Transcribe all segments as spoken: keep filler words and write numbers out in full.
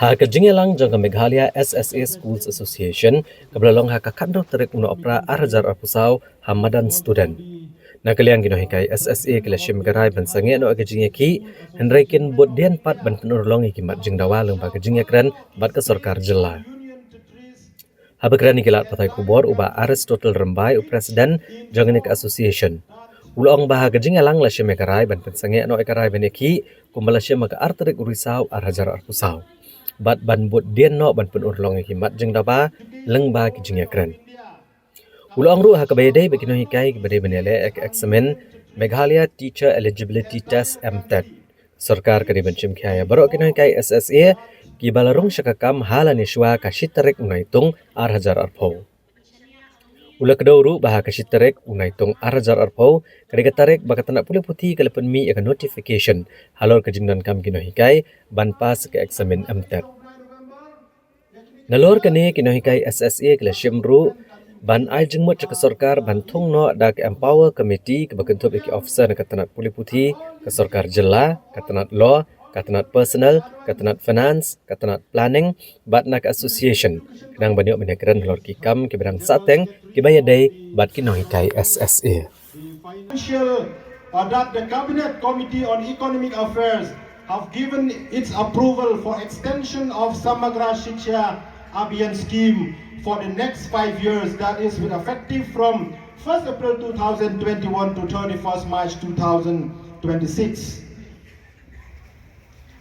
Ha ka jingïalang jong ka Meghalaya S S A Schools Association, kaba la long ha ka khatnriew tarik u Nohprah ar hajar arphew saw ha madan Student, na ka liang ki nonghikai S S A ki la shim ïa ka rai ban sangeh noh ïa ka jingïakhih, hynrei kin bud dien pat ban pynurlong ïa ki mat jingdawa lyngba ka jingïakren bad ka sorkar jylla. Haba kren ïa ki lad pathai khubor, u Bah Aristotle Rymbai, u president jong kane ka association, u la ong ba ha ka jingïalang la shim ïa ka rai ban pynsangeh noh ïa ka rai ban ïakhih, kumba la shim ha ka ar tarik u Risaw ar hajar arphew saw, bad ban bud dien noh ban pynurlong ïa ki mat jingdawa lyngba ki jingïakren. U la ong ruh ha kaba ïadei bad ki nonghikai kiba dei ban ïaleh ïa ka eksamin Meghalaya Teacher Eligibility Test, MTET, sorkar ka dei ban shim khia ïa baroh ki nonghikai S S A kiba la rung sha ka kam ha lane shuwa ka shi tarik u Naitung ar hajar arphew. U la kdew ruh ba ha ka shi tarik u Naitung ar hajar arphew ka dei ka tarik ba ka tnat pule puthi ka la pynmih ïa ka notification halor ka jingdonkam ki nonghikai ban pass ka eksamin MTET. Nalor kane, ki nonghikai S S A ki la shim ruh ban ai jingmut sha ka sorkar ban thung noh da ka Empower Committee kaba kynthup ïa ki officer na ka tnat pule puthi ka sorkar jylla, ka tnat Law, ka tnat Personnel, ka tnat Finance, ka tnat Planning, bad na ka Association, khnang ban ïoh ban ïakren halor ki kam kiba dang sahteng kiba ïadei bad ki nonghikai S S A. Financial, uh, that the Cabinet Committee on Economic Affairs have given its approval for extension of Samagra Shiksha Abhiyan scheme for the next five years, that is with effective from first April two thousand twenty-one to thirty-first March two thousand twenty-six.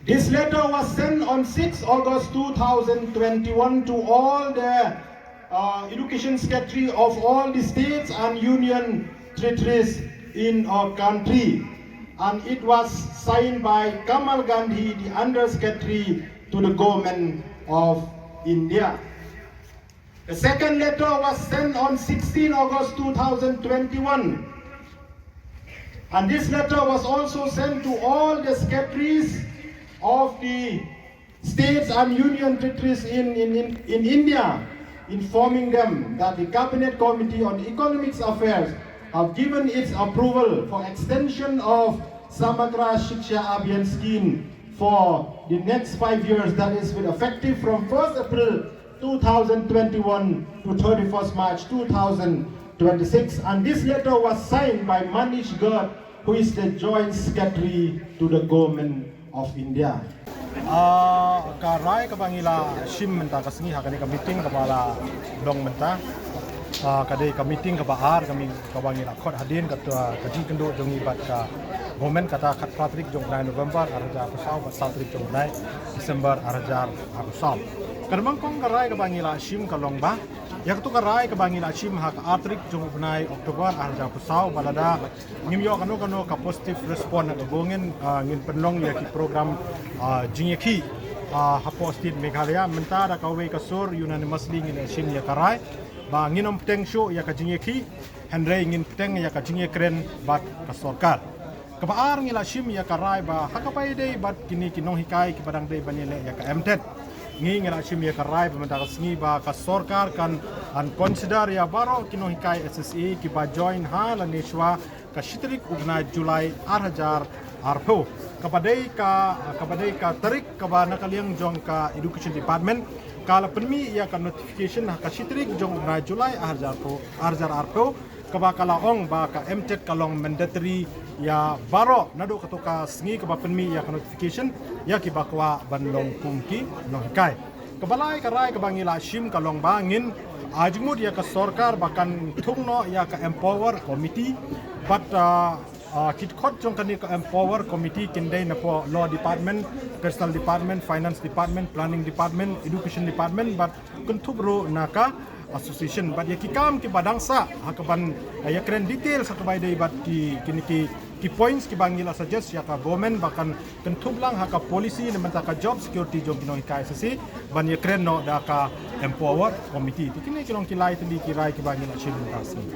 This letter was sent on sixth August two thousand twenty-one to all the, uh, education secretary of all the states and union territories in our country. And it was signed by Kamal Gandhi, the Under Secretary to the Government of India. The second letter was sent on sixteenth August two thousand twenty-one. And this letter was also sent to all the secretaries of the states and union territories in, in, in, in India, informing them that the Cabinet Committee on Economics Affairs have given its approval for extension of Samagra Shiksha Abhiyan scheme for the next five years, that is with effective from first April two thousand twenty-one to thirty-first March two thousand twenty-six. And this letter was signed by Manish Garg, who is the Joint Secretary to the Government of India. Ah, ka rai kaba ngi la shim mynta ka sngi ha kane ka meeting kaba la long mynta, ah, ka dei ka meeting kaba ar, ka mi-, kaba ngi la khot hadien ka, ka jingkynduh jong ngi bad ka government, kata khatphra tarik jong u bnai November ar hajar arphew saw bad saw tarik jong u bnai December ar hajar arphew saw. Ka dei nyngkong ka rai kaba ngi la shim ka long ba ïa kato ka rai kaba ngi la shim ha ka ar tarik jong u bnai October ar hajar arphew saw, ba lada ngim ïoh kano kano ka positive response na ka bynta ngin, ah, ngin pynlong ïa ki program, ah, jingïakhih, ah, hapoh state Meghalaya. Mynta da kawei ka sur unanimously ngin ïa shim ïa ka rai ba ngin ym pteng shuh ïa ka jingïakhih, hynrei ngin pteng ïa ka jingïakren bad ka sorkar. Kaba ar, ngi la shim ïa ka rai ba ha kaba ïadei bad kine ki nonghikai kiba dang dei ban ïaleh ïa ka MTET, ngi, ngi la shim ïa ka rai ba mynta ka sngi ba ka sorkar kan, kan consider ïa baroh ki nonghikai S S A kiba join ha lane shuwa ka shi tarik u bnai July ar hajar arphew. Kaba dei ka, kaba dei ka tarik kaba na ka liang jong ka Education Department ka la pynmih ïa ka notification ha ka shi tarik jong u bnai July ar hajar arphew, ar hajar arphew, kaba ka la ong ba ka MTET ka long mandatory ïa baroh naduh kato ka sngi kaba pynmih ïa ka notification ïa kiba kwah ban long kum ki nonghikai. Kaba lai ka rai kaba ngi la shim ka long ba ngin, ah, jingmut ïa ka sorkar ba kan thung noh ïa ka Empower Committee, bad, ah, ah, ki dkhot jong kane ka Empower Committee kin dei napoh Law Department, Personnel Department, Finance Department, Planning Department, Education Department, bad kynthup ruh na ka Association. Bad ïa ki kam kiba dang sah ha kaban, eh, ïakren details ha kaba ïadei bad ki, kine ki, ki points kiba ngi la suggest ïa ka government ba kan kynthup lang ha ka policy na bynta ka job security jong ki nonghikai S S A ban ïakren noh da ka Empower Committee. Te kine ki long ki lai tylli ki rai kiba ngi la shim mynta ka sngi.